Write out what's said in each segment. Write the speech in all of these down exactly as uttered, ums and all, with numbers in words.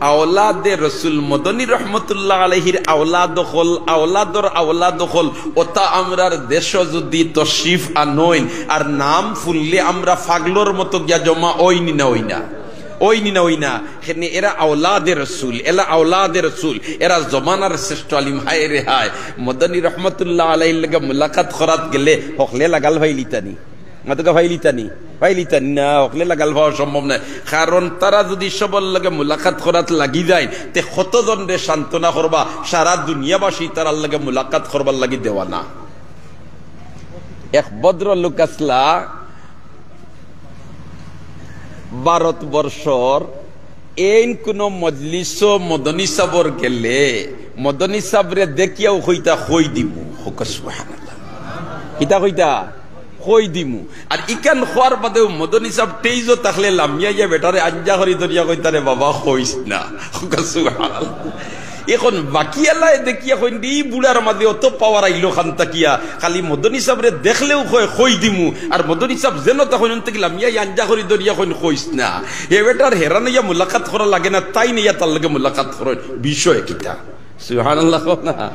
আওলাদে রসুল মদনী রহমতুল্লাহ আলাইহির আওলাদ অকল, আওলাদর আওলাদ অকল, ওতা আমরার দেশো যুদি তশরিফ আনইন, আর নাম হুনলে আমরা পাগলর মতো গিয়া জমা অইনি না অই না? অইনি না অই না? হেনে এরা আওলাদে রসুল, এলা আওলাদে রসুল, এরা জমানার শ্রেষ্ঠ আলিম। হায় রে হায়, মদনী রহমতুল্লাহ আলাইহির লগে মুলাকাত করাত গেলে হকলে লাগাল পাইলিতা নি? মাতকা পাইলিতা নি? পাইলিতা নি না, হকলে লাগাল পাওয়া সম্ভব নায়। কারণ তারা যুদি সবর লগে মুলাকাত করাত লাগি যায়, তে কতজনরে সান্ত্বনা করবা? সারা দুনিয়াবাসী তারার লগে মুলাকাত করবার লাগি দেওয়ানা। এক ভদ্রলোক আছলা ভারতবর্ষর, এইন কুনু মজলিসো মদনী সাবর গেলে, মদনী সাবরে দেখিয়াউ কইতা, "কই দিমু।" কউক্কা সুবহানাল্লাহ। কিতা কইতা? "কই দিমু।" আর ইখান কওয়ার বাদেউ মদনী সাব টেইজো থাকলে লামিয়া গিয়া বেটারে আঞ্জা করি ধরিয়া কইতা, "রে বাবা, কইস না।" কউক্কা সুবহানাল্লাহ। এখন বাকিআলায় দেখিয়া কইন, "ই বুড়ার মাঝে অত power আইলো কান থাকিয়া, খালি মদনী সাবরে দেখলেউ কয়, 'কই দিমু।' আর মদনী সাব যেনো থাকইন, অন থাকি লামিয়া আঞ্জা করি ধরিয়া কইন, 'কইস না।' হে বেটার হেরান অইয়া মুলাকাত করা লাগে না, তাইন আইয়া তার লগে মুলাকাত করইন। বিষয় কিতা? সুবহানাল্লাহ কও না।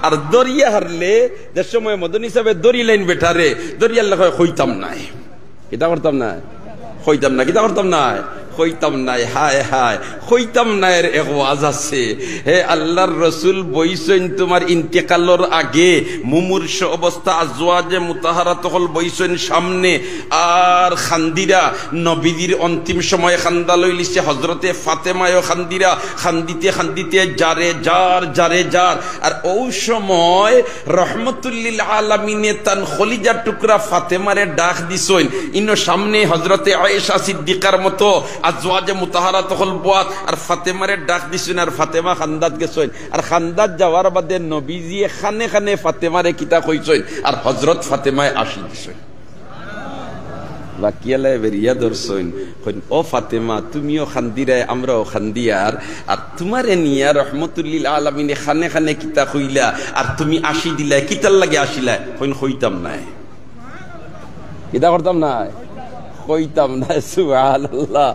আর ধরিয়া হারলে, যে সময় মদনী সাবে ধরিলাইন বেটারে, ধরিয়া হারলে কয়, "কইতাম নায়।" কিতা করতাম নায়? কইতাম না। কিতা করতাম নায়? কইতাম নায়। হায় হায়, কইতাম নায়র এক ওয়াজ আছে। হে আল্লার রসুল বইছইন তুমার ইন্তেকালর আগে, মুমূর্ষ অবস্থা, আজওয়াজে মুতাহারাত অকল বইছইন সামনে, আর কান্দিরা, নবীজির অন্তিম সময়ে কান্দা লইলিছে, হজরতে ফাতেমায়ও কান্দিরা, কান্দিতে কান্দিতে যারে যার, যারে যার। আর অউ সময় রহমতুল্লিল আলামিনে তান কলিজার টুকরা ফাতেমারে ডাক দিছইন। ইনো সামনে হজরতে আয়েশা সিদ্দিকার মতো আজওয়াজে মুতাহারাত অকল বওয়াত, আর ফাতেমারে ডাক দিছইন, আর ফাতেমা কান্দাত গেছইন। আর কান্দাত যাওয়ার বাদে নবীজিয়ে কানে কানে ফাতেমারে কিতা কইছইন, আর হজরত ফাতেমায় আশি দিছইন। বাকিআলায় বেরিয়া ধরছইন, কইন, "ও ফাতেমা, তুমিও কান্দিরায়, আমরাও কান্দিয়ার, আর তুমারে নিয়া রহমতুল্লিল আলামিনে কানে কানে কিতা কইলা, আর তুমি আশি দিলায়, কিতার লাগি আশিলায়?" কইন, "কইতাম নায়।" কিতা করতাম নায়? কইতাম নায়। সুবহানাল্লাহ।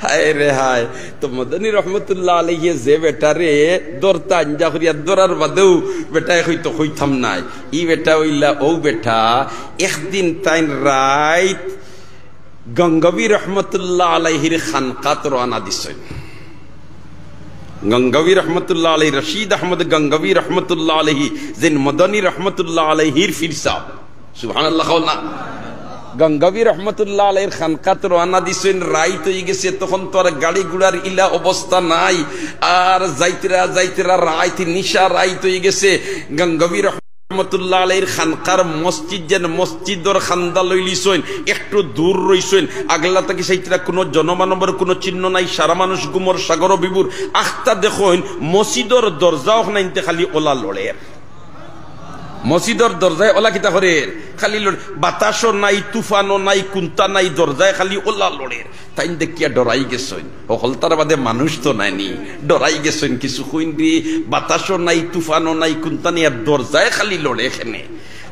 হায় রে হায়। তো মদনী রহমতুল্লাহ আলাইহি যে বেটারে ধরতা আঞ্জা করিয়া ধরার বাদেউ বেটায় কইতো, "কইতাম নায়।" ই বেটা অইলা অউ বেটা, একদিন তাইন রাইত গঙ্গবী রহমতুল্লাহ আলাইহির খানকাত রওয়ানা দিছইন। গঙ্গবী রহমতুল্লাহ আলাইহি, রশিদ আহমদ গঙ্গবী রহমতুল্লাহ আলাইহি, যেইন মদনী রহমতুল্লাহ আলাইহির পীর সাব। সুবহানাল্লাহ কও না। গঙ্গবী রহমতুল্লাহ আলাইহির খানকাত রওয়ানা দিছইন, রাইত অইগেছে, তখন তো আর গাড়ি ঘোড়ার ইলা অবস্থা নাই। আর যাইতরা যাইতরা রাইত, নিশা রাইত অইগেছে। গঙ্গবী রহমতুল্লাহ আলাইহির খানকার মসজিদ, যেন মসজিদর কান্দা লইলিছইন, একটু দূর রইছইন। আগলা থাকি চাইতরা কুনু জনমানবর কুনু চিহ্ন নাই, সারা মানুষ ঘুমর সাগর বিভোর। আখতা দেখইন মসজিদর দরজা অখানাইন্তে খালি অলা লড়ের। মসজিদর দরজায় অলা কিতা করের? খালি লড়ের। বাতাসও নাই, তুফানও নাই, কুন্তা নাই, দরজায় খালি অলা লড়ের। তাইন দেখিয়া ডরাই গেছইন। হকলতার বাদে মানুষ তো নায়নি, ডরাই গেছইন। কিছু কইন রে, বাতাসও নাই, তুফানও নাই, কুন্তা নাই, আর দরজায় খালি লড়ে কেনে।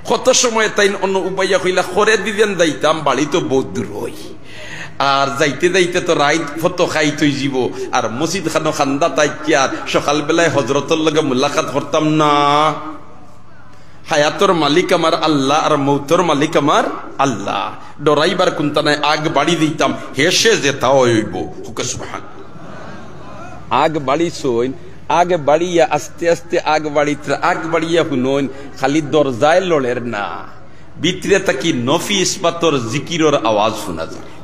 কত সময় তাইন অনো উবাইয়া কইলা, "খরে দিদেন যাইতাম, বাড়ি তো বউত দূর অই। আর যাইতে যাইতে তো রাইত ফতো খাইত অইযিবো, আর মসজিদ খানো কান্দাত আইছি, আর সকালবেলায় হজরতর লগে মুলাকাত করতাম না।" হায়াতর মালিক আমার আল্লাহ, আর মৌতর মালিক আমার আল্লাহ। ডরাইবার কুন্তা নাই, আগ বাড়ি দিতাম, হেষে যেতা অইবো। কউক্কা সুবহান। আগ বাড়িছইন, আগ বাড়িয়া আস্তে আস্তে আগ বাড়িতরা, আগ বাড়িয়া হুনইন, খালি দরজায় লড়ের না, ভিতরে থাকি নফি ইসবাতর জিকিরর আওয়াজ হুনা যায়।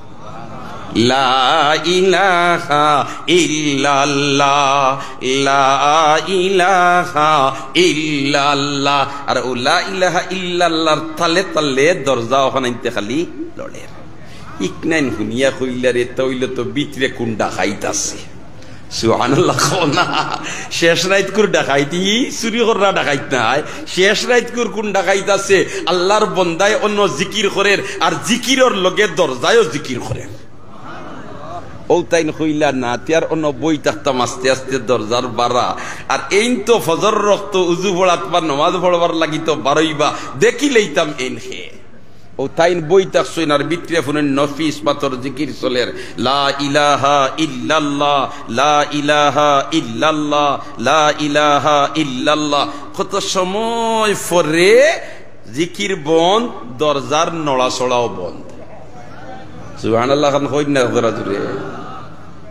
লা ইলাহা ইল্লাল্লাহ, লা ইলাহা ইল্লাল্লাহ। আর অউ লা ইলাহা ইল্লাল্লাহর তালে তালে দরজা অখানাইন্তে খালি লড়ের। ইকনাইন হুনিয়া কইলা রে, তা অইলে তো ভিতরে কুন ডাকাইত আছে। সুবহানাল্লাহ কও না। শেষ রাইতকুর ডাকাইত, ই চুরি কররা ডাকাইত নায়। শেষ রাইতকুর কুন ডাকাইত আছে? আল্লার বন্দায় অনো জিকির করের, আর জিকিরর লগে দরজায়ও জিকির করের। অউ তাইন কইলা না, তে আর অনো বই থাকতাম, আস্তে আস্তে দরজার বারা। আর এইন তো ফজরর অক্ত, উজু পড়াত বা নমাজ পড়বার লাগি তো বারইবা, দেখি লইতাম এইন কে। অউ তাইন বই থাকছইন আর ভিতরে হুনইন নফিস পাথর জিকির চলের, লা ইলাহা ইল্লাল্লাহ, লা ইলাহা ইল্লাল্লাহ, লা ইলাহা ইল্লাল্লাহ। কত সময় পরে জিকির বন্ধ, দরজার নড়াচড়াও বন্ধ। সুবহানাল্লাহ খান কইন না জোরে জোরে।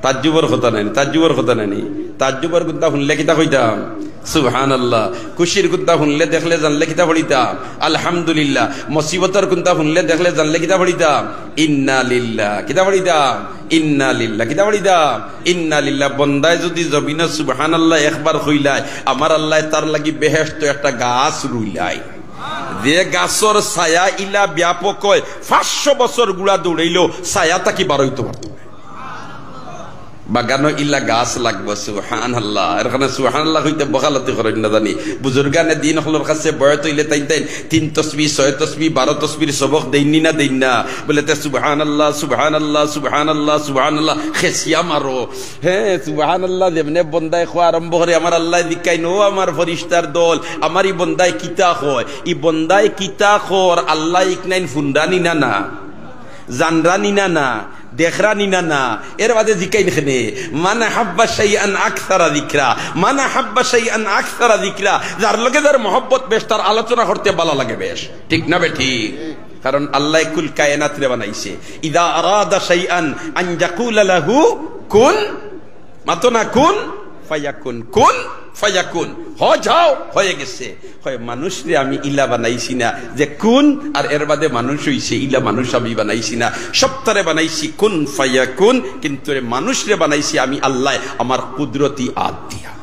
তাজ্জুবর কথা নায়নি, তাজ্জুবর কথা নায়নি। তাজ্জুবর কুন্তা হুনলে কিতা কইতাম? সুবহানাল্লাহ। খুশির কুন্তা হুনলে দেখলে জানলে কিতা পড়িতাম? আলহামদুলিল্লাহ। মুসিবতর কুন্তা হুনলে দেখলে জানলে কিতা পড়িতাম? ইন্না লিল্লাহ। কিতা পড়িতাম? ইন্না লিল্লাহ। কিতা পড়িতাম? ইন্না লিল্লাহ। বন্দায় যুদি জমিনো সুবহানাল্লাহ একবার কইলায়, আমার আল্লায় তার লাগি বেহেশতো একটা গাছ রুইলায়। যে গাছর ছায়া ইলা ব্যাপক অয়, পাঁচশো বছর ঘুড়া দৌড়াইলেও ছায়া থাকি বারইতো পারতো নায়। বাগানো ইলা গাছ লাগবো, সুবহানাল্লাহ। এরখানে সুবহানাল্লাহ কইতে বখালতি করইন না জানি। বুজুর্গানে দিন অকলর কাছে বয়াত অইলে তাইন তাইন তিন তসবি, ছয় তসবি, বারো তসবির সবক দেইননি না দেইন না? বলে, "তে সুবহানাল্লাহ, সুবহানাল্লাহ, সুবহানাল্লাহ, সুবহানাল্লাহ, খেসিয়া মারো।" হে, সুবহানাল্লাহ যেমনে বন্দায় কওয়া আরম্ভ করে, আমার আল্লায় জিকাইন, "ও আমার ফিরিস্তার দল, আমার ই বন্দায় কিতা কয়? ই বন্দায় কিতা কর?" আল্লায় ইকনাইন হুনরানি না না, জানরানি না না, দেখরানি না না, এর বাদে জিকাইন কেনে, "মান আহাব্বা শাইআন আকসারা যিকরা, মান আহাব্বা শাইআন আকসারা যিকরা।" যার লগে যার মহব্বত বেশ, তার আলোচনা করতে ভালা লাগে বেশ, ঠিক না বেঠিক? কারণ আল্লায় কুল কায়নাতরে বানাইছে, "ইযা আরাদা শাইআন আন ইয়াকুলা লাহু কুন।" মাতো না, কুন ফায়াকুন, কুন ফায়াকুন, হ যাও, হয়ে গেছে। কয়, "মানুষরে আমি ইলা বানাইছি না যে কুন আর এর বাদে মানুষ অইছে, ইলা মানুষ আমি বানাইছি না, সবতারে বানাইছি কুন ফায়াকুন, কিন্তু রে মানুষরে বানাইছি আমি আল্লায় আমার কুদরতি আত দিয়া।"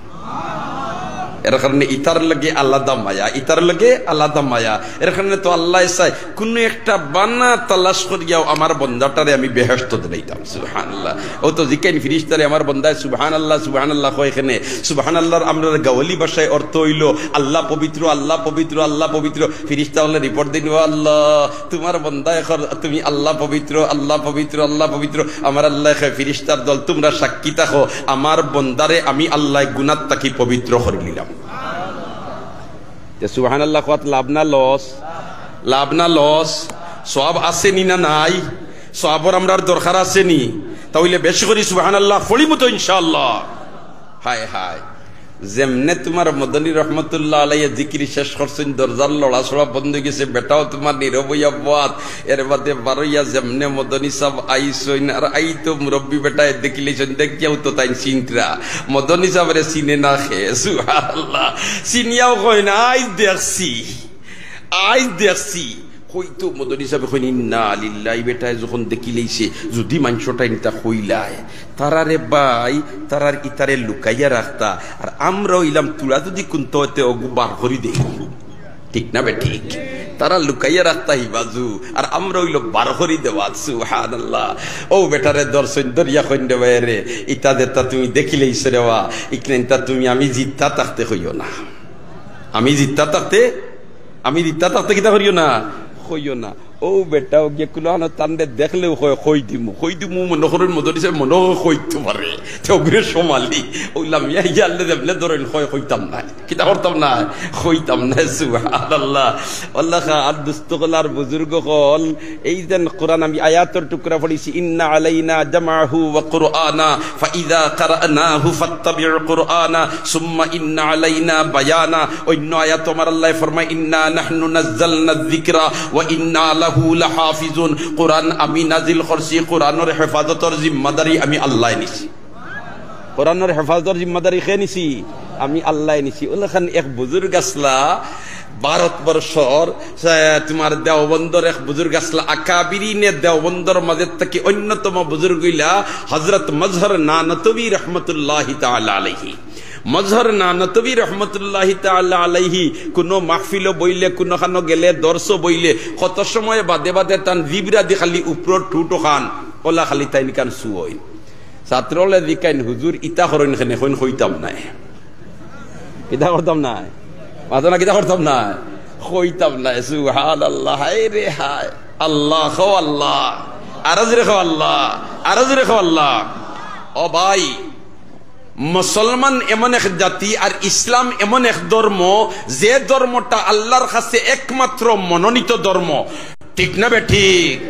এর কারণে ইতার লগে আলাদা মায়া, ইতার লগে আলাদা মায়া। এর কারণে তো আল্লায় চায় কুনু একটা বানা তালাশ করিয়াও আমার বন্দাটারে আমি বেহেশতো দিলাইতাম। সুবহানাল্লাহ। অউ তো জিকাইন ফিরিস্তারে, আমার বন্দায় সুবহানাল্লাহ, সুবহানাল্লাহ কয় কেনে? সুবহানাল্লাহর আমরার গাওয়ালি ভাষায় অর্থ অইলো, "আল্লাহ পবিত্র, আল্লাহ পবিত্র, আল্লাহ পবিত্র।" ফিরিস্তা অকলে রিপোর্ট দেইন, "ও আল্লাহ, তুমার বন্দায় কর, তুমি আল্লাহ পবিত্র, আল্লাহ পবিত্র, আল্লাহ পবিত্র।" আমার আল্লায় কয়, "ফিরিস্তার দল, তুমরা সাক্ষী থাকো, আমার বন্দারে আমি আল্লায় গুনাত থাকি পবিত্র করিলিলাম।" তে সুবহানাল্লাহ কওয়াত লাভ না লস? লাভ না লস? সওয়াব আছে নি না নাই? সওয়াবর আমরার দরকার আছে নি? তা অইলে বেশি করি সুবহানাল্লাহ পড়িমু তো ইনশাআল্লাহ। হায় হায়, যেমনে তুমার মদনী রহমতুল্লাহ আলাইহি জিকির শেষ করছইন, দরজার লড়াচড়া বন্ধ অইগেছে, বেটাও তুমার নীরব অইয়া বওয়াত। এর বাদে বারইয়া যেমনে মদনী সাব আইছইন, আর আইতো মুরব্বি বেটায় দেখিলাইছইন, দেখিয়াও তো তাইন চিনরা। মদনী সাবরে চিনে না কে? সুবহানাল্লাহ। চিনিয়াও কইন, "আইজ দেখছি, আইজ দেখছি।" কইতো মদনী সাবে কইন, "ইন্না লিল্লাহ, ই বেটায় যখন দেখিলাইছে, যুদি মানষটাইন ইতা কইলায়, তারারে ভাই, তারার ইতারে লুকাইয়া রাখতা, আর আমরা অইলাম তুরা যুদি কুন্তা অইতে অগু বার করি দেই।" ঠিক না বেঠিক? তারা লুকাইয়া রাখতা হি বাজু, আর আমরা অইলো বার করি দেওয়াত। সুবহানাল্লাহ। অউ বেটারে ধরছইন, ধরিয়া কইন, "রে ভাই রে, ইতা যেতা তুমি দেখিলাইছো রে বা, ইকনাইনতা তুমি আমি জিত্তা থাকতে কইও না।" আমি জিত্তা থাকতে, আমি জিত্তা থাকতে কিতা করিও না? কইও না। অউ বেটাও গিয়া কুলানো তানরে দেখলেও কয়, "কই দিমু, কই দিমু", মনো করইন মদনী সাবে মনো কয় কইতো পারে। তে অগুরে সমালি। অউ লামিয়া ইয়া আল্লে যেমনে ধরইন কয়, "কইতাম নায়।" কিতা করতাম নায়? কইতাম নায়। সুবহানাল্লাহ। আল্লাহ খা আর দুস্ত অকল আর বুজুর্গ অকল, এই যেন কোরআন আমি আয়াতর টুকরা পড়ছি, "ইন্না আলাইনা জামাহু ওয়া কুরআনা, ফাইযা কারানাহু ফাত্তাবি কুরআনা, সুম্মা ইন্না আলাইনা বায়ানা।" অইন্য আয়াত আমার আল্লায় ফরমায়, "ইন্না নাহনু নাজ্জালনা যিকরা ওয়া ইন্না লাহু লাহাফিজুন।" কোরআন আমি নাজিল করছি, কোরআনর হেফাজতর জিম্মাদারি আমি আল্লায় নিছি। কোরআনর হেফাজতর জিম্মাদারি কে নিছি? আমি আল্লায় নিছি। অলাখান এক বুজুর্গ আছলা ভারতবর্ষর, এ, তুমার দেওবন্দর এক বুজুর্গ আছলা, আকাবিরিনে দেওবন্দর মাঝে থাকি অন্যতম বুজুর্গ অইলা হযরত মজহর নানতবী রহমতুল্লাহি তাআলা আলাইহি। মজহর নানতবী রহমতুল্লাহি তাআলা আলাইহি কুনু মাহফিলো বইলে, কুনুখানো গেলে, দরসো বইলে, কত সময় বাদে বাদে তান জিবরাদি খালি উপরর ঠুটো খান, অলা খালি তাইন খান সুয়ইন। ছাত্র অকলে জিকাইন, "হুজুর, ইতা করইন কেনে?" কইন, "কইতাম নায়।" কিতা করতাম নায়? মাতো না, কিতা করতাম নায়? কইতাম নায়। সুবহানাল্লাহ, হায় রে হায়। আল্লাহ, কও আল্লাহ। আরো জোরে কও আল্লাহ। আরো জোরে কও আল্লাহ। ও ভাই, মুসলমান এমন এক জাতি আর ইসলাম এমন এক ধর্ম, যে ধর্মটা আল্লাহর কাছে একমাত্র মনোনীত ধর্ম। ঠিক না বেঠিক?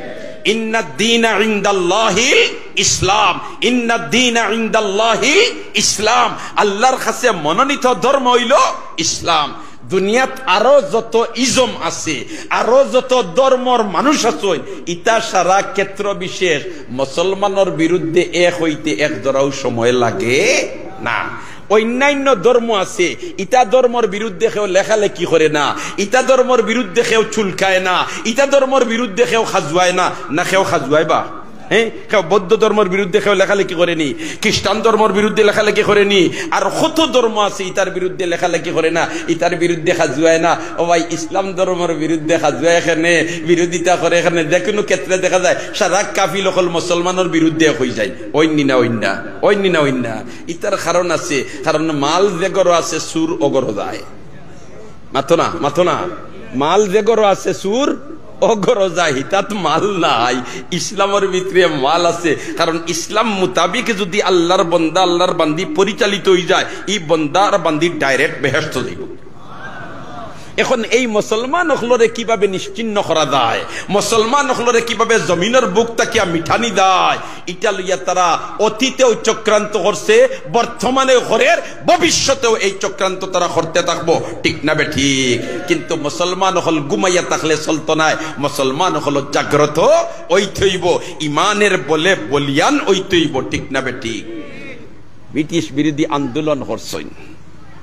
ইন্নাদ দীনা ইনদাল্লাহিল ইসলাম, ইন্নাদ দীনা ইনদাল্লাহিল ইসলাম। আল্লাহর কাছে মনোনীত ধর্ম অইলো ইসলাম। দুনিয়াত আরো যত ইজম আছে, আরো যত ধর্মর মানুষ আছইন, ইতা সারা ক্ষেত্র বিশেষ মুসলমানর বিরুদ্ধে এক অইতে এক জরাও সময় লাগে না। অইন্যাইন্য ধর্ম আছে, ইতা ধর্মর বিরুদ্ধে কেউ লেখালেখি করে না, ইতা ধর্মর বিরুদ্ধে কেউ চুলকায় না, ইতা ধর্মর বিরুদ্ধে কেউ খাজুয়ায় না, না কেউ খাজুয়ায় বা? হ্যাঁ, কেউ বৌদ্ধ ধর্মর বিরুদ্ধে কেউ লেখালেখি করেনি, খ্রিস্টান ধর্মর বিরুদ্ধে লেখালেখি করেনি, আর কত ধর্ম আছে ইতার বিরুদ্ধে লেখালেখি করে না, ইতার বিরুদ্ধে খাজুয়ায় না। ও ভাই, ইসলাম ধর্মর বিরুদ্ধে খাজুয়ায় কেনে, বিরোধিতা করে কেনে, যে কুনু ক্ষেত্রে দেখা যায় সারা কাফিল অকল মুসলমানর বিরুদ্ধে অই যায়। অইন্নি না, অইন্না, অইন্নি না, অইন্না। ইতার কারণ আছে, কারণ মাল যে ঘরো আছে, চুর অ ঘরো যায়। মাতো না, মাতো না। মাল যে ঘরো আছে, চুর অ ঘরো যায়, হিতাত মাল নাই। ইসলামর ভিতরে মাল আছে, কারণ ইসলাম মোতাবিক যদি আল্লাহর বন্দা, আল্লাহর বান্দি পরিচালিত অই যায়, ই বন্দা আর বান্দি direct বেহেশত যাইবো। এখন এই মুসলমান অকলরে কিভাবে নিশ্চিহ্ন করা যায়, মুসলমান অকলরে কিভাবে জমিনর বুক থাকিয়া মিটানি যায়, ইটা লইয়া তারা অতীতেও চক্রান্ত করছে, বর্তমানেও করের, ভবিষ্যতেও এই চক্রান্ত তারা করতে থাকবো, ঠিক না বেঠিক? কিন্তু মুসলমান অকল ঘুমাইয়া থাকলে চলতো নায়, মুসলমান অকল জাগ্রত অইতে অইবো, ইমানের বলে বলিয়ান অইতে অইবো, ঠিক না বেঠিক? ব্রিটিশ বিরোধী আন্দোলন করছইন,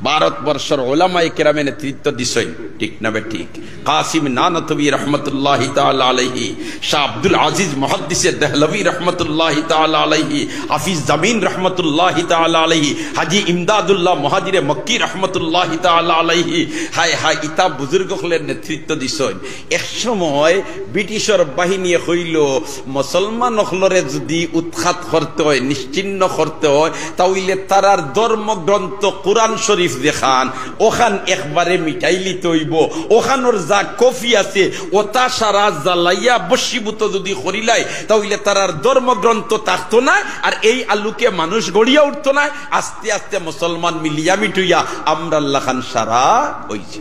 ভারতবর্ষর ওলামায়ে কেরামে নেতৃত্ব দিছইন, ঠিক না বেঠিক? কাসিম নানতবী রহমতুল্লাহি তাআলা আলাইহি, শাহ আব্দুল আজিজ মুহাদ্দিসে দেহলভী রহমতুল্লাহি তাআলা আলাইহি, হাফিজ জামিন রহমতুল্লাহি তাআলা আলাইহি, হাজী ইমদাদুল্লাহ মুহাজিরে মক্কি রহমতুল্লাহি তাআলা আলাইহি। হায় হায়, ইতা বুজুর্গ অকলের নেতৃত্ব দিছইন। এক সময় ব্রিটিশর বাহিনীয়ে কইলো, মুসলমান অকলরে যদি উৎখাত করতে অয়, নিশ্চিহ্ন করতে অয়, তা অইলে তারার ধর্মগ্রন্থ কোরআন শরীফ যেখান, অখান একবারে মিটাইলিতে অইবো। অখানর যা কপি আছে, অতা সারা জ্বালাইয়া ভস্মীভূত যদি করিলাই, তা অইলে তারার ধর্মগ্রন্থ থাকতো নায়, আর এই আলোকে মানুষ গড়িয়া উঠতো নায়। আস্তে আস্তে মুসলমান মিলিয়া মিটুইয়া আমরার লাখান সারা অইছে।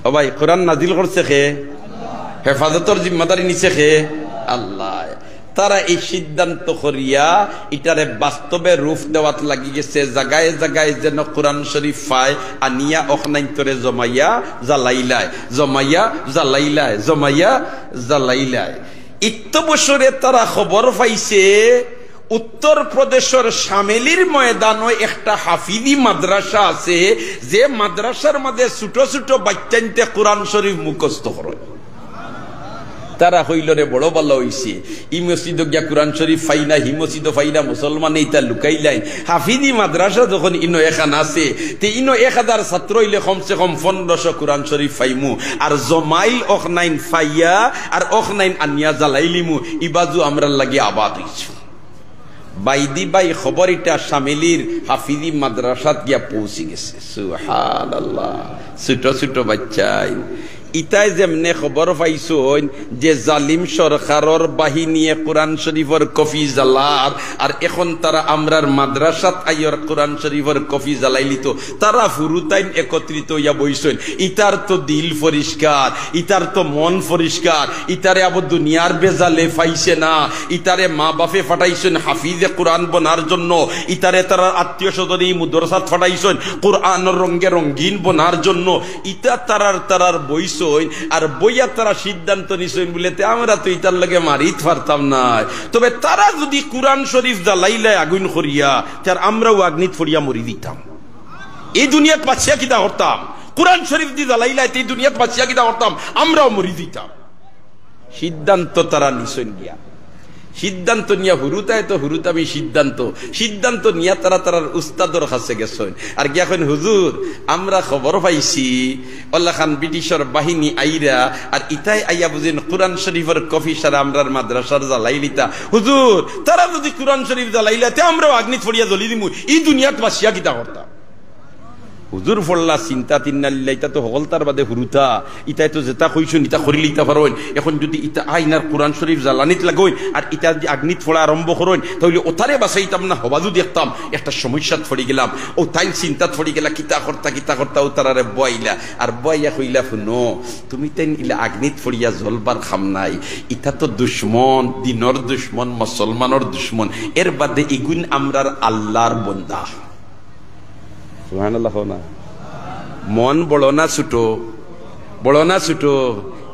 ও ভাই, কোরআন নাজিল করছে কে? হেফাজতর জিম্মাদারি নিছে কে? আল্লাহ। তারা এই সিদ্ধান্ত করিয়া ইটারে বাস্তবে রূপ দেওয়াত লাগি গেছে। জাগায় জাগায় যেন কোরআন শরীফ পায়, আনিয়া অখনাইন্তরে জমাইয়া জ্বালাইলায়, জমাইয়া জ্বালাইলায়, জমাইয়া জ্বালাইলায়। ইত্য বছরে তারা খবর পাইছে, উত্তর প্রদেশর শামেলির ময়দানো একটা হাফিজি মাদ্রাসা আছে, যে মাদ্রাসার মাঝে ছোট ছোট বাইচ্চাইন্তে কোরআন শরীফ মুখস্থ করে। তারা কইলো, "রে, বড় ভালা অইছে, ই মসজিদো গিয়া কোরআন শরীফ পাই না, হি মসজিদো পাই না, মুসলমানে ইতা লুকাইলাইন। হাফিজি মাদ্রাসা যখন ইনো এখান আছে, তে ইনো এক হাজার ছাত্র অইলে কমসে কম পনেরোশো কোরআন শরীফ পাইমু, আর জমাইল অখনাইন পাইয়া আর অখনাইন আনিয়া জ্বালাইলিমু, ইবাজু আমরার লাগি আবাদ অইছে।" বাইদি বাই খবর ইটা শামেলির হাফিজি মাদ্রাসাত গিয়া পৌঁছি গেছে। সুবহানাল্লাহ। ছোট ছোট বাইচ্চাইন। ইতায় যেমনে খবর পাইছইন যে জালিম সরকারর বাহিনীয়ে কোরআন শরীফর কপি জ্বালার, আর এখন তারা আমরার মাদ্রাসাত আইয়া কোরআন শরীফর কপি জ্বালাইলিতো, তারা হুরুতাইন একত্রিত অইয়া বইছইন। ইতার তো দিল পরিষ্কার, ইতার তো মন পরিষ্কার, ইতারে আবো দুনিয়ার বেজালে পাইছে না, ইতারে মা বাফে পাঠাইছইন হাফিজে কোরআন বনার জন্য, ইতারে তারার আত্মীয় স্বজনে ই মুদরসাত পাঠাইছইন কোরআনর রঙে রঙিন বনার জন্য। ইতা তারার তারার বইছইন, আর বইয়া তারা সিদ্ধান্ত নিছইন বুলে, "তে আমরা তো ইতার লগে মারিত পারতাম নায়, তবে তারা যুদি কোরআন শরীফ জ্বালাইলায় আগুইন করিয়া, তে আর আমরাও আগ্নিত পড়িয়া মরি দিতাম।" ই দুনিয়াত বাঁচিয়া কিতা করতাম? কোরআন শরীফ দি জ্বালাইলায়, তে ই দুনিয়াত বাঁচিয়া কিতা করতাম? আমরাও মরি দিতাম। সিদ্ধান্ত তারা নিছইন গিয়া। সিদ্ধান্ত নিয়া হুরুতায় তো হুরুতামি সিদ্ধান্ত। সিদ্ধান্ত নিয়া তারা তারার উস্তাদর কাছে গেছইন। আর গিয়া কইন, "হুজুর, আমরা খবর পাইছি, অলাখান ব্রিটিশর বাহিনী আইরা, আর ইতায় আইয়া বুঝিন কোরআন শরীফর কপি সারা আমরার মাদ্রাসার জ্বালাইলিতা। হুজুর, তারা যুদি কোরআন শরীফ জ্বালাইলা, তে আমরাও আগ্নিত পড়িয়া জ্বলি দিমু। ই দুনিয়াত বাঁচিয়া কিতা করতাম?" হুজুর পড়লা চিন্তা তিন্না লিল্লা, ইতা তো হকলতার বাদে হুরুতা, ইতায় তো যেতা কইছইন, ইতা করিলিতা পারইন। এখন যুদি ইতা আইন আর কুরআন শরীফ জ্বালানিত লাগইন, আর ইতা যুদি আগ্নিত পড়া আরম্ভ করইন, তাইলে অতারে বাঁচাইতাম না, হবাজু দেখতাম, একটা সমস্যাত পড়ি গেলাম। অউ তাইন চিন্তাত পড়ি গেলা, কিতা করতা, কিতা করতা, অউ তারারে বওয়াইলা, আর বওয়াইয়া কইলা, "হুনো, তুমি তাইন ইলা আগ্নিত পড়িয়া জ্বলবার কাম নাই, ইতা তো দুশমন, দিনর দুশমন, মুসলমানর দুশমন, এর বাদে ইগুইন আমরার আল্লার বন্দা।" সুবহানাল্লাহ কও না। মন বড় না ছোট? বড় না ছোট?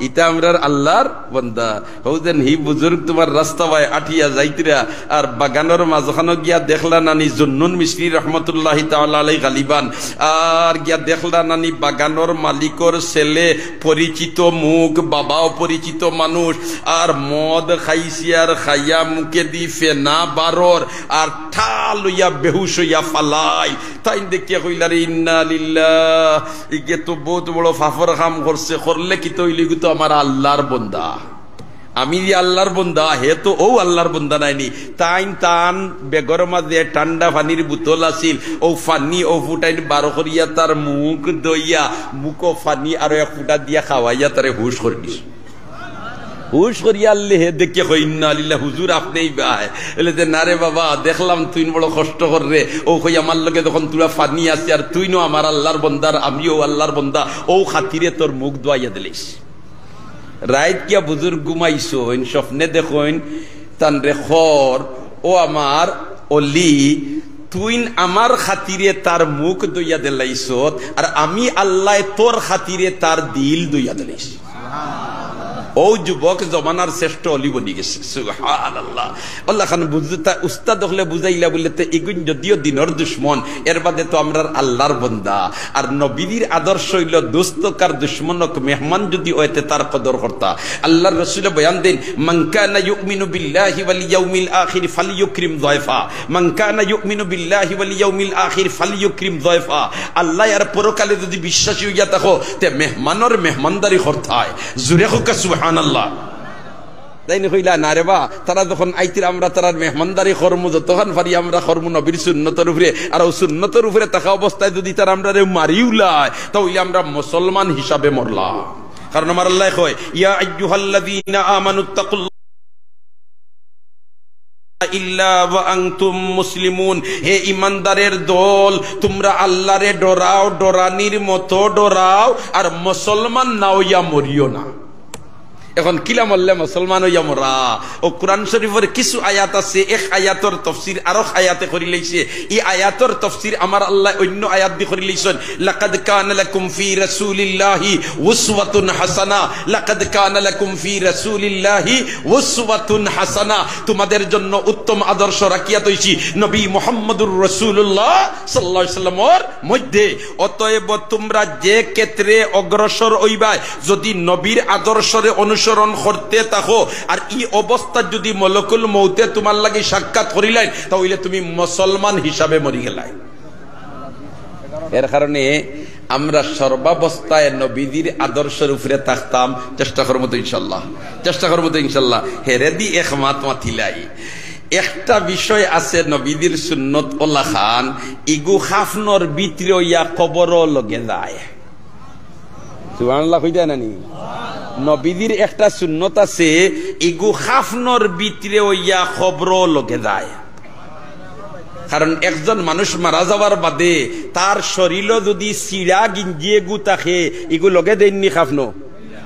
ইতা আমরার আল্লার বন্দা। হউ যেন হি বুজুর্গ তুমার রাস্তা বায় আটিয়া যাইতরা, আর বাগানর মাঝখানো গিয়া দেখলা নানি জুন্নুন মিশরি রহমতুল্লাহি তাআলা আলাই গালিবান, আর গিয়া দেখলা নানি বাগানর মালিকর ছেলে, পরিচিত মুখ, বাবাও পরিচিত মানুষ, আর মদ খাইছে আর খাইয়া মুখেদি ফেনা বারর, আর ঠাল অইয়া বেহুশ অইয়া ফালাই। তাইন দেখিয়া কইলা রে, "ইন্না লিল্লাহ, ইগে তো বউত বড় পাপর কাম করছে, করলে কিতা অইলো, ইগু তো আমার আল্লার বন্দা।" আমি যে আল্লার বন্দা, হে তো অউ আল্লার বন্দা নায়নি। তাইন তান বেগর মাঝে ঠান্ডা পানির বোতল আছিল, অউ পানি অউ ফুটাইন বার করিয়া তার মুখ ধইয়া, মুখো পানি আরো এক ফুটা দিয়া খাওয়াইয়া তারে হুশ করি দিছে। হুশ করিয়া আনলে হে দেখিয়া কয়, "ইন্না লিল্লাহ, হুজুর আপনেই বায়।" বলে যে, "না রে বাবা, দেখলাম তুইন বড় কষ্ট কররে, অউ কই আমার লগে যখন থুড়া পানি আছে আর তুইনও আমার আল্লার বন্দা, আমিও আল্লার বন্দা, অউ খাতিরে তোর মুখ ধুয়াইয়া দিলাইছি।" রাইত গিয়া বুজুর্গ ঘুমাইছইন, স্বপ্নে দেখইন, তানরে কর, "ও আমার অলি, তুইন আমার খাতিরে তার মুখ ধইয়া দিলাইছত, আর আমি আল্লায় তোর খাতিরে তার দিল ধইয়া দিলাইছি।" অউ যুবক জমানার শ্রেষ্ঠ অলি বনি গেছে। সুবহানাল্লাহ। আল্লাহ খান বুঝতা, উস্তাদ অকলে বুঝাইলা বলে, তে ইগুইন যদিও দিনর দুশমন, এর বাদে তো আমরার আল্লার বন্দা। আর নবীজির আদর্শ অইলো, দোস্ত কার দুশমন অউক, মেহমান যুদি অয় তে তার কদর করতা। আল্লার রসুলে বয়ান দেইন, "মান কানা ইউমিনু বিল্লাহি ওয়াল ইয়াউমিল আখির ফালইউকরিম যায়ফা।" মান কানা ইউমিনু বিল্লাহি ওয়াল ইয়াউমিল আখির ফালইউকরিম যায়ফা। আল্লাহ আর পরকালে যুদি বিশ্বাসী অইয়া থাকো, তে মেহমানর মেহমানদারি করতায়। জুরে কউক্কা সুবহানাল্লাহ। তাইন কইলা, "না রে বা, তারা যখন আইতরা আমরা তারার মেহমানদারি করমু, যতখান পারি আমরা করমু নবীর সুন্নতর উপরে, আর অউ সুন্নতর উপরে থাকা অবস্থায় যুদি তারা আমরারে মারিউলায়, তা অইলে আমরা মুসলমান হিসাবে মরলাম।" কারণ আমার আল্লায় কয়, "ইয়া আইয়ুহাল্লাযীনা আমানুত্তাকুল্লাহ ইল্লা ওয়া আনতুম মুসলিমুন।" হে ইমানদারের দল, তুমরা আল্লারে ডরাও, ডরানির মতো ডরাও, আর মুসলমান না অইয়া মরিও না। এখন কিলা মরলে মুসলমান অইয়া মরা? অউ কুরআন শরীফর কিছু আয়াত আছে, এক আয়াতর তফসির আরক আয়াতে করিলাইছে। ই আয়াতর তফসির আমার আল্লায় অইন্য আয়াত দি করিলাইছইন, "লাকাদ কানা লাকুম ফি রাসূলিল্লাহি উসওয়াতুন হাসানা, লাকাদ কানা লাকুম ফি রাসূলিল্লাহি উসওয়াতুন হাসানা।" তুমাদের জন্য উত্তম আদর্শ রাখিয়া থইছি নবী মুহাম্মদুর রাসূলুল্লাহ সাল্লাল্লাহু আলাইহি ওয়াসাল্লামর মধ্যে। অতএব তুমরা যে ক্ষেত্রে অগ্রসর অইবায়, যুদি নবীর আদর্শরে অনুসরণ করতে থাকো, আর ই অবস্থাত যুদি মলকুল মউতে তুমার লাগি সাক্ষাৎ করিলাইন, তা অইলে তুমি মুসলমান হিসাবে মরি গেলায়। এর কারণে আমরা সর্বাবস্থায় নবীজির আদর্শর উপরে থাকতাম, চেষ্টা করমু তো ইনশাল্লাহ, চেষ্টা করমু তো ইনশাল্লাহ। হেরেদি এক মাত মাতিলাই। একটা বিষয় আছে নবীজির সুন্নত অলাখান, ইগু কাফনর ভিতরে অইয়া কবরও লগে যায়। সুবহানাল্লাহ কইতা নানি? নবীজির একটা সুন্নত আছে, ইগু কাফনর ভিতরে অইয়া কবরও লগে যায়। কারণ একজন মানুষ মারা যাওয়ার বাদে তার শরীলো যুদি ছিড়া গিঞ্জি এগু থাকে, ইগু লগে দেইননি কাফনো?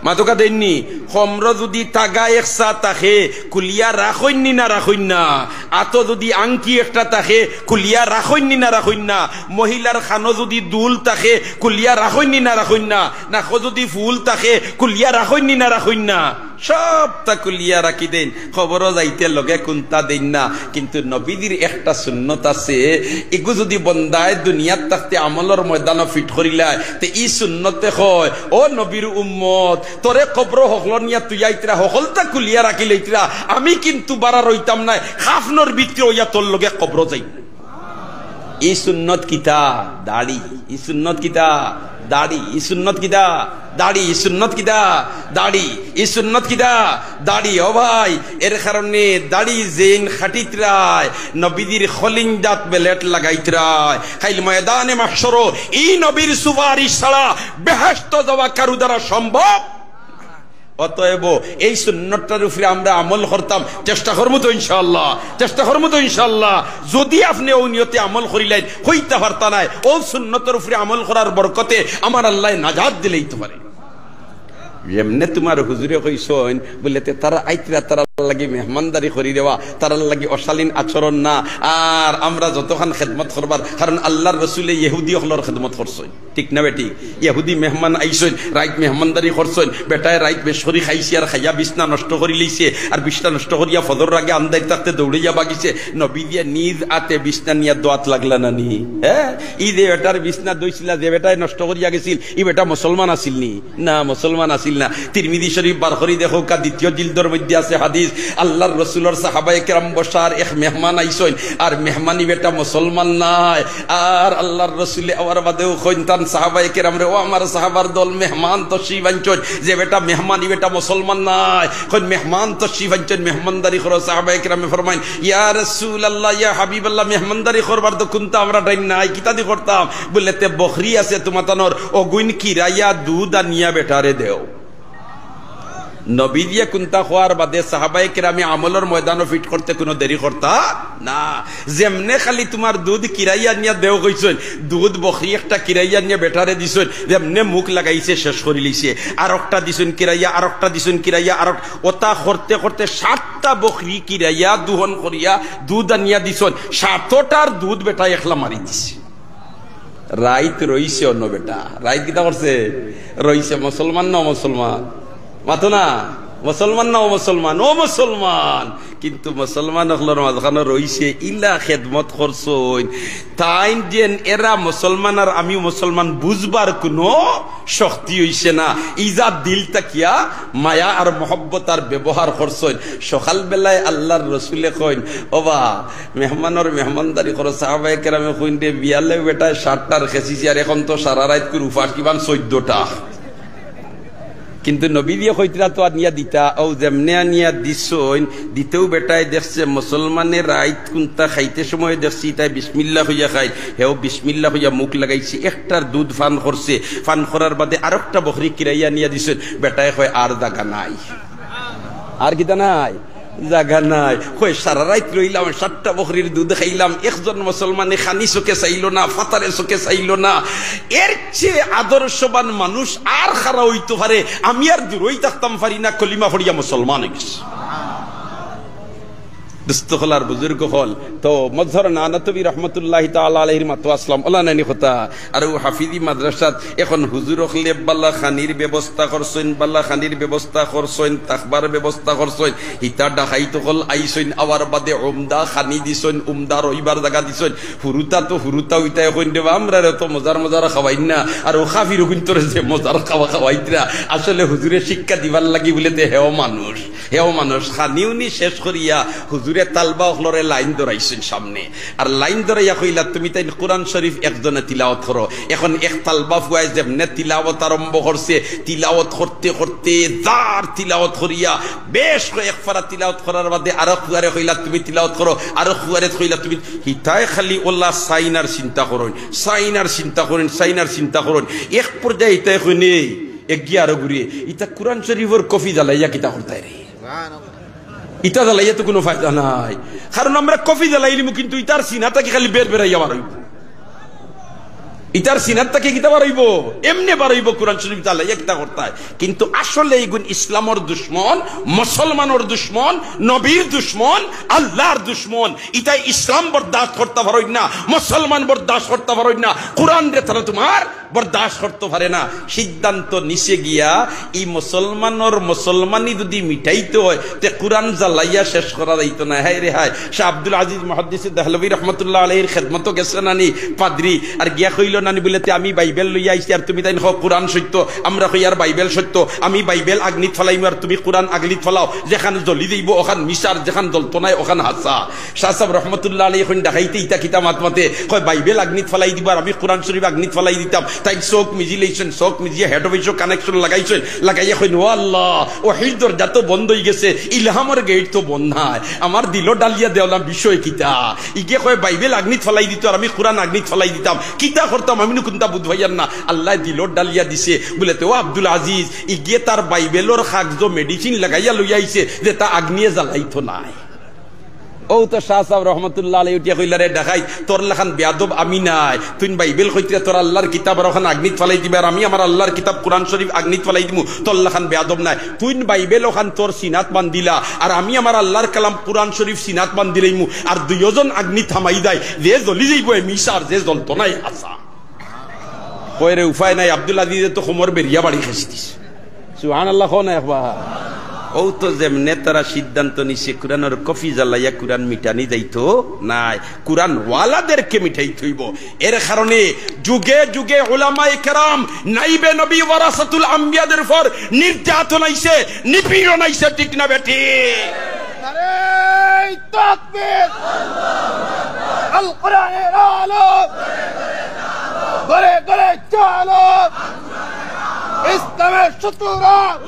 মাতকা দেইননি? কমরো যুদি তাগা একসা থাকে, খুলিয়া রাখইননি না রাখইন না? আতো যুদি আংটি একটা থাকে, খুলিয়া রাখইননি না রাখইন না? মহিলার কানো যুদি দুল থাকে, খুলিয়া রাখইননি না রাখইন না? নাকো যুদি ফুল থাকে, খুলিয়া রাখইননি না রাখইন না? সবতা খুলিয়া রাখি দেইন, কবরো যাইতে লগে কুন্তা দেইন না। কিন্তু নবীজির একটা সুন্নত আছে, ইগু যুদি বন্দায় দুনিয়াত থাকতে আমলর ময়দানো ফিট করিলায়, তে ই সুন্নতে কয়, "ও নবীর উম্মত, তোরে কবরো হকলো নিয়া থুইয়া আইতরা, হকলতা খুলিয়া রাখিলাইতরা, আমি কিন্তু বারা রইতাম নায়, কাফনর ভিতরে অইয়া তোর লগে কবরো যাইমু।" ই সুন্নত কিতা? দাড়ি। ই সুন্নত কিতা? দাড়ি। ই সুন্নত কিতা? দাড়ি। ই সুন্নত কিতা? দাড়ি। ই সুন্নত কিতা? দাড়ি। ও ভাই, এর কারণে দাড়ি যেইন কাটিতরায়, নবীজির কলিজাত বেলেট লাগাইতরায়, কাইল ময়দানে মাহশরো ই নবীর সুপারিশ ছাড়া বেহেশত যাওয়া কারু দ্বারা সম্ভব। অতএব এই সুন্নতটার উপরে আমরা আমল করতাম, চেষ্টা করমু তো ইনশাআল্লাহ, চেষ্টা করমু তো ইনশাআল্লাহ। যদি আপনে অউ নিয়তে আমল করিলাইন, কইতা পারতা নায়, অউ সুন্নতর উপরে আমল করার বরকতে আমার আল্লায় নাজাত দিলাইতো পারে। যেমনে তুমার হুজুরে কইছইন, বুলে, তে তারা আইতরা, তারার লাগি মেহমানদারি করি দেওয়া, তারার লাগি অশালীন আচরণ না। আর আমরা যতখান খেদমত করবার, কারণ আল্লার রসুলে ইহুদি অকলর খেদমত করছইন, ঠিক না বেঠিক? ইহুদি মেহমান আইছইন, রাইত মেহমানদারি করছইন, বেটায় রাইত বেশ করি খাইছে আর খাইয়া বিছনা নষ্ট করিলাইছে, আর বিছনা নষ্ট করিয়া ফজরর আগে আন্দাইর থাকতে দৌড়াইয়া বাগিছে। নবীজিয়ে নিজ আতে বিছনা নিয়া ধোয়াত লাগলা না নি? হে, ই যে বেটার বিছনা ধইছিলা, যে বেটায় নষ্ট করিয়া গেছিল, ই বেটা মুসলমান আছিল নি? না, মুসলমান আছিল না। তিরমিজি শরীফ বার করি দেখউক্কা, দ্বিতীয় জিলদর মধ্যে আছে হাদিস, আল্লার রসুলর সাহাবায়ে কেরাম বসার, এক মেহমান আইছইন, আর মেহমান ই বেটা মুসলমান নায়। আর আল্লার রসুলে আওয়ার বাদেউ কইন তান সাহাবায়ে কেরামরে, "ও আমার সাহাবার দল, মেহমান তশরিফ আনছইন, যে বেটা মেহমান ই বেটা মুসলমান নায়।" কইন, "মেহমান তশরিফ আনছইন, মেহমানদারি করো।" সাহাবায়ে কেরামে ফরমাইন, "ইয়া রাসূলুল্লাহ, ইয়া হাবিবাল্লাহ, মেহমানদারি করবার তো কুন্তা আমরার টাইম নাই, কিতাদি করতাম?" বুলে, "তে বকরি আছে তুমাতানোর, অগুইন কিরাইয়া দুধ আনিয়া বেটারে দেও।" নবীজিয়ে কুন্তা কওয়ার বাদে সাহাবায়ে কেরামে আমলর ময়দানো ফিট করতে কুনু দেরি করতা না। যেমনে খালি তুমার দুধ কিরাইয়া আনিয়া দেও কইছইন, দুধ বকরি একটা কিরাইয়া আনিয়া বেটারে দিছইন, যেমনে মুখ লাগাইছে শেষ করিলাইছে। আরকটা দিছইন কিরাইয়া, আরকটা দিছইন কিরাইয়া, আরক-, অতা করতে করতে সাতটা বকরি কিরাইয়া দুহন করিয়া দুধ আনিয়া দিছইন, সাতটার দুধ বেটায় একলা মারি দিছে। রাইত রইছে অনো বেটা। রাইত কিতা করছে? রইছে। মুসলমান না অমুসলমান? মাতো না। মুসলমান না অমুসলমান? অমুসলমান। কিন্তু মুসলমান অকলর মাঝখানো রইছে, ইলা খেদমত করছইন। তাইন যেন এরা মুসলমান আর আমিও মুসলমান বুঝবার কুনু শক্তি অইছে না। ইজা দিল থাকিয়া মায়া আর মহব্বত আর ব্যবহার করছইন। সকালবেলায় আল্লার রসুলে কইন, "ওবা, মেহমানর মেহমানদারি করো।" সাহাবায়ে কেরামে কইন, "রে, বিয়ালে বেটায় সাতটার খেছিছি, আর এখন তো সারা রাইতকুর উপাস, কিমান চৈদ্দটা।" কিন্তু নবীজিয়ে কইতরা তো আনিয়া দিতা, অউ যেমনে আনিয়া দিছইন, দিতেউ বেটায় দেখছে মুসলমানে রাইত কুন্তা খাইতে সময় দেখছে, ইতায় বিসমিল্লাহ কইয়া খাইন, হেও বিসমিল্লাহ কইয়া মুখ লাগাইছে, একটার দুধ পান করছে, পান করার বাদে আরকটা বকরি কিরাইয়া আনিয়া দিছইন, বেটায় কয়, "আর জাগা নাই।" আর কিতা নাই? জাগা নাই। কয়, "সারা রাইত রইলাম, সাতটা বকরির দুধ খাইলাম, একজন মুসলমানে খানি চোখে চাইলো না, ফাতারে চোখে চাইলো না। এর চেয়ে আদর্শবান মানুষ আর কারা অইতো পারে? আমি আর দূরই থাকতাম পারি না, কলিমা পড়িয়া মুসলমান অইগেছি।" দোস্ত অকল আর বুজুর্গ অকল, তো মজহর নানতবী রহমতুল্লাহি তাআলা আলাইহির মাতো আছলাম, অলা নানি কথা। আর অউ হাফিজি মাদ্রাসাত এখন হুজুর অকলে বালা খানির ব্যবস্থা করছইন, বালা খানির ব্যবস্থা করছইন, থাকবার ব্যবস্থা করছইন। হিতা ডাকাইত অকল আইছইন, আওয়ার বাদে উমদা খানি দিছইন, উমদা রইবার জাগা দিছইন। হুরুতা তো হুরুতা, অইতায় কইন, "রে বা, আমরারে তো মজার মজার খাওয়াইন না।" আর অউ কাফির অগুইন্তরে যে মজার খাওয়া খাওয়াইতরা, আসলে হুজুরে শিক্ষা দিবার লাগি বুলে তে হেও মানুষ। হেও মানুষ, খানি-উনি শেষ করিয়া হুজুরে তালবা অকলরে লাইন ধরাইছইন সামনে। আর লাইন ধরাইয়া কইলা, "তুমি তাইন কোরআন শরীফ একজনে তিলাওয়াত করো।" এখন এক তালবা ফুয়ায় যেমনে তিলাওয়াত আরম্ভ করছে, তিলাওয়াত করতে করতে যার তিলাওয়াত করিয়া বেশ কয়েক পারা তিলাওয়াত করার বাদে আরক ফুয়ারে কইলা, "তুমি তিলাওয়াত করো।" আরক ফুয়ারে কইলা, "তুমি।" হিতায় খালি অলা চাইন আর চিন্তা করইন, চাইন আর চিন্তা করইন, চাইন আর চিন্তা করইন। এক পর্যায়ে হিতায় কইন, "এই, এগিয়ে আরো ঘুরিয়ে, ইতা কোরআন শরীফর কপি জ্বালাইয়া কিতা করতায় রে?" ইতা জ্বালাইয়া তো কুনু ফায়দা নাই, কারণ আমরা কপি জ্বালাইলিমু, কিন্তু ইতার সিনা থাকি খালি বের বেরাইয়া বার অইবো। ইতার সিনার থাকি কিতা বার অইবো? এমনে বার অইবো, কোরআন শরীফ জ্বালাইয়া কিতা করতায়? কিন্তু আসলে ইগুন ইসলামর দুশমন, মুসলমানর দুশমন, নবীর দুশমন, আল্লার দুশমন। ইতায় ইসলাম বরদাস্ত করতা পারইন না, মুসলমান বরদাস্ত করতা পারইন না, কোরআনরে তারা তুমার বরদাস্ত করতো পারে না। সিদ্ধান্ত নিছে গিয়া, ই মুসলমানর মুসলমানি যুদি মিটাইতে অয়, তে কুরআন জ্বালাইয়া শেষ করা যাইতো না। হায় রে হায়, শাহ আব্দুল আজিজ মুহাদ্দিসে দেহলভী রহমতুল্লাহ আলাইহির খেদমতো গেছে নানি পাদ্রি, আর গিয়া কইল নানি বুলে, "তে আমি বাইবেল লইয়া আইছি, আর তুমি তাইন কও কুরআন সত্য।" আমরা কই, "আর বাইবেল সত্য, আমি বাইবেল আগ্নিত ফালাইমু, আর তুমি কুরআন আগ্নিত ফালাও, যেখান জ্বলি যাইব ওখান মিশার, যেখান জ্বলতো নায় ওখান হাছা।" শাহ সাহেব রহমতুল্লাহ আলাইহি কইন, "ডাকাইতে ইতা কিতা মাত মাতে?" কয়, "বাইবেল আগ্নিত ফালাই দিবা, আর আমি কুরআন শরীফ আগ্নিত ফালাই দিতাম।" তাইন চোখ মিজিলাইছইন, চোখ মিজিয়া হেড অফিসও কানেকশন লাগাইছইন, লাগাইয়া কইন, "ও আল্লাহ, ওহির দরজা তো বন্ধ অইগেছে, ইলহামর গেইট তো বন্ধ নাই, আমার দিলো ডালিয়া দেওলা বিষয় কিতা?" ইগে কয়, "বাইবেল আগ্নিত ফালাই দিত, আর আমি কুরআন আগ্নিত ফালাই দিতাম, কিতা করতাম আমি নু কুন্তা বুঝ পাইয়ার না।" আল্লায় দিলো ডালিয়া দিছে বুলে, তে ও আব্দুল আজিজ, ইগে তার বাইবেলর কাগজো মেডিসিন লাগাইয়া লইয়া আইছে, যেতা আগ্নিয়ে জ্বালাইতো নায়। অউ তো শাহ সাহেব রহমতুল্লাহ আলাইহি উঠিয়া কইলা, "রে ডাকাইত, তোর লাখান বেয়াদব আমি নায়। তুইন বাইবেল কইতরে তোর আল্লাহর কিতাব আর ওখান আগ্নিত ফালাই দিবা, আর আমি আমার আল্লাহর কিতাব কুরআন শরীফ আগ্নিত ফালাই দিমু, তোর লাখান বেয়াদব নায়। তুইন বাইবেল ওখান তোর সিনাত বান্ধিলা, আর আমি আমার আল্লাহর কালাম কুরআন শরীফ সিনাত বান্ধিলাইমু, আর দুইওজন আগ্নিত হামাই যায়, যে জ্বলি যাইব এ মিশার, যে জ্বলতো নায় হাছা।" কয় রে, উপায় নাই, আব্দুল আজিজে তো কোমর বেরিয়া বাড়ি খাইছি দিছে। সুবহানাল্লাহ কও না একবার। অউ তো যেমনে তারা সিদ্ধান্ত নিছে, কুরআনর কপি জ্বালাইয়া কুরআন মিটানি যাইতো নায়, কুরআন ওয়ালাদেরকে মিটাইতে অইব। এর কারণে যুগে যুগে উলামায়ে কেরাম, নাইবে নবী, ওয়ারাসাতুল আম্বিয়াদের উপর নির্যাতন আইছে, নিপীড়ন আইছে, ঠিক না বেঠিক? নারায়ে তাকবীর! আল কোরআনের আলো! ঘরে ঘরে চলো! ইসলামের শত্রুরা!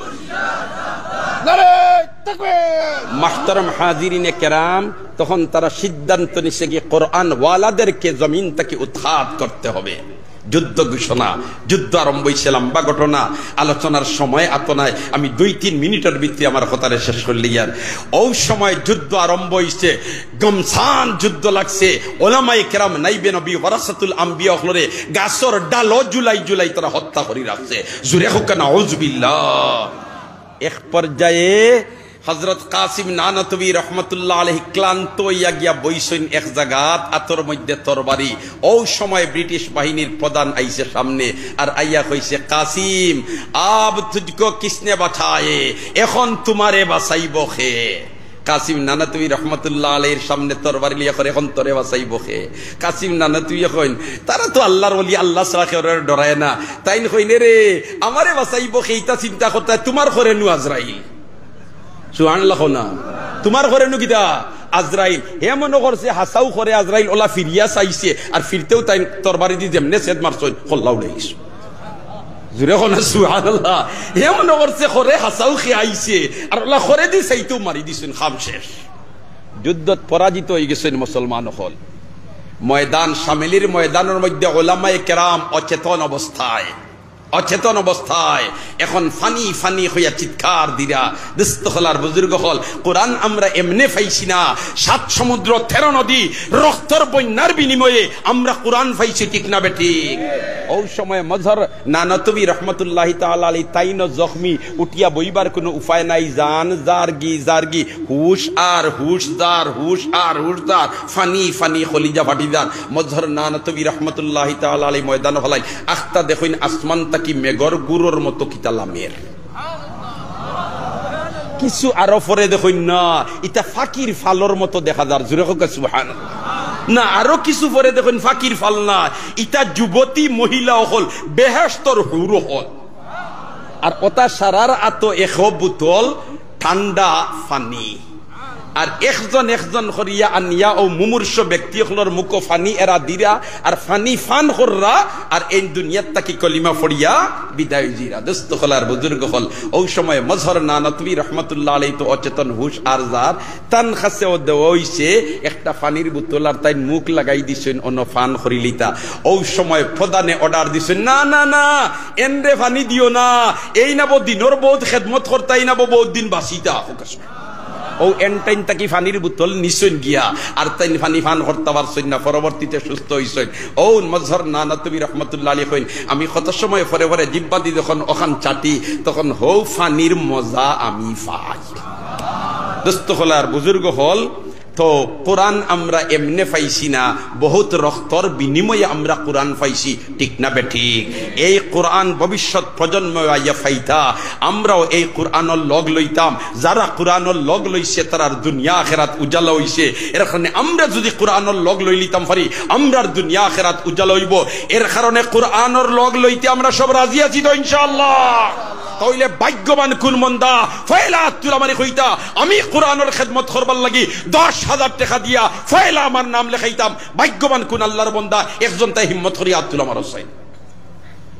নারায়ে তাকবীর! মাহতারাম হাজিরিনে কেরাম, তখন তারা সিদ্ধান্ত নিছে কি, কোরআন ওয়ালাদেরকে জমিন থাকি উৎখাত করতে হবে। যুদ্ধ ঘোষণা, যুদ্ধ আরম্ভ অইছে, লম্বা ঘটনা, আলোচনার সময় আতো নাই। আমি দুই তিন মিনিটর ভিতরে আমার কথারে শেষ করিলিয়ার। অউ সময় যুদ্ধ আরম্ভ অইছে, ঘমসান যুদ্ধ লাগছে। ওলামায়ে কেরাম, নাইবে নবী, ওয়ারাসাতুল আম্বিয়া অকলরে গাছর ডালো ঝুলাই ঝুলাই তারা হত্যা করি রাখছে। জুরে কউক্কা নাউজুবিল্লাহ। এক পর্যায়ে হযরত কাসিম নানতবী রহমতুল্লাহ আলাইহি ক্লান্ত অইয়া গিয়া বইছইন এক জাগাত, আতর মধ্যে তরবারি। অউ সময় ব্রিটিশ বাহিনীর প্রধান আইছে সামনে, আর আইয়া কইছে, "কাসিম, আব তুঝকো কিসনে বাচায়ে? এখন তুমারে বাচাইবো কে?" কাসিম নানতবী রহমতুল্লাহ আলাইহির সামনে তরবারি লইয়া কয়, "এখন তোরে বাচাইবো কে?" কাসিম নানতবী কইন, তারা তো আল্লাহর ওলি, আল্লাহ ছাড়া কেউরে ডরায় না। তাইন কইন, "রে, আমারে বাচাইবো কে, ইতা চিন্তা করতায়, তুমার ঘরে নু আজরাইল।" সুবহানাল্লাহ কও না। তুমার ঘরে নু কিতা? আজরাইল। হে মনো করছে হাছাউ ঘরে আজরাইল, অলা ফিরিয়া চাইছে, আর ফিরতেউ তাইন তরবারি দি যেমনে ছেদ মারছইন, কল্লা উড়াই গেছে। জুরে কও না সুবহানাল্লাহ। হে মনো করছে ঘরে হাছাউ কে আইছে, আর অলা ঘরেদি চাইতেউ মারি দিছইন, কাম শেষ। যুদ্ধত পরাজিত অইগেছইন মুসলমান অকল। ময়দান, শামিলির ময়দানর মধ্যে ওলামায়ে কেরাম অচেতন অবস্থায়, অচেতন অবস্থায় এখন ফানি ফানি কইয়া চিৎকার দিরা। দোস্ত অকল আর বুজুর্গ অকল, কোরআন আমরা এমনে পাইছি না, সাত সমুদ্র তেরো নদী রক্তর বন্যার বিনিময়ে আমরা কোরআন পাইছি, ঠিক না বেঠিক? অউ সময় মজহর নানতবী রহমতুল্লাহি তাআলা আলাইহি তাইনও জখমি, উঠিয়া বইবার কুনু উপায় নাই, জান যারগি যারগি, হুশ আর হুশ যার, হুশ আর হুশ যার, ফানি ফানি কলিজা ফাটি যার। মজহর নানতবী রহমতুল্লাহি তাআলা আলাইহি ময়দানো ফালাইল, আখতা দেখইন আসমান থাকি মেঘর গুড়র মতো কিতা লামের। কিছু আরো পরে দেখইন না, ইতা ফাকির ফালর মতো দেখা যার। জুরে কউক্কা সুবহানাল্লাহ। না, আরো কিছু পরে দেখইন ফাকির ফাল না, ইতা যুবতী মহিলা অকল, বেহেশতর হুর অকল। আর অতা সারার আতো এক বোতল ঠান্ডা ফানি। আর একজন একজন করিয়া আনিয়া অউ মুমূর্ষু ব্যক্তি অকলর মুখো ফানি এরা দিরা, আর ফানি ফান কররা, আর এইন দুনিয়াত থাকি কলিমা পড়িয়া বিদায় অইযিরা। দোস্ত অকল আর বুজুর্গ অকল, অউ সময় মজহর নানতবী রহমতুল্লাহ আলাইহি তো অচেতন, হুশ আর যার, তান কাছেও দেওয়া অইছে একটা ফানির বোতল, আর তাইন মুখ লাগাই দিছইন অনো ফান করিলিতা। অউ সময় প্রধানে অর্ডার দিছইন, "না, না, না, এনরে ফানি দিও না, এইন আবো দিনর বউত খেদমত করতা, এইন আবো বউত দিন বাঁচিতা।" অউ এন টাইন থাকি ফানির বোতল নিছইন গিয়া, আর তাইন ফানি ফান করতা পারছইন না, পরবর্তীতে সুস্থ অইছইন। অউ মজহর নানতবী রহমতুল্লাহ আলাইহি কইন, "আমি কত সময় পরে পরে জিব্বা দি যখন অখান চাটি, তখন হউ ফানির মজা আমি পাই।" দোস্ত অকল আর বুজুর্গ অকল, তো কোরআন আমরা এমনে পাইছি না, বহুত রক্তর বিনিময়ে আমরা কোরআন পাইছি, ঠিক না বেঠিক? এই কোরআন ভবিষ্যৎ প্রজন্ম আইয়া পাইতা, আমরাও এই কোরআনর লগ লইতাম। যারা কোরআনর লগ লইছে, তারার দুনিয়া আখেরাত উজালা অইছে। এর কারণে আমরা যুদি কোরআনর লগ লইলিতাম পারি, আমরার দুনিয়া আখেরাত উজালা অইবো। এর কারণে কোরআনর লগ লইতে আমরা সব রাজি আছি তো ইনশাআল্লাহ? তাইলে ভাগ্যবান কুন বন্দা, পয়লা আত তুলা মারি কইতা, আমি কোরআনর খেদমত করবার লাগি দশ হাজার টেকা দিয়া পয়লা আমার নাম লেখাইতাম। ভাগ্যবান কুন আল্লাহর বন্দা, একজন তাই হিম্মত করি আত তুলা মারো চাই।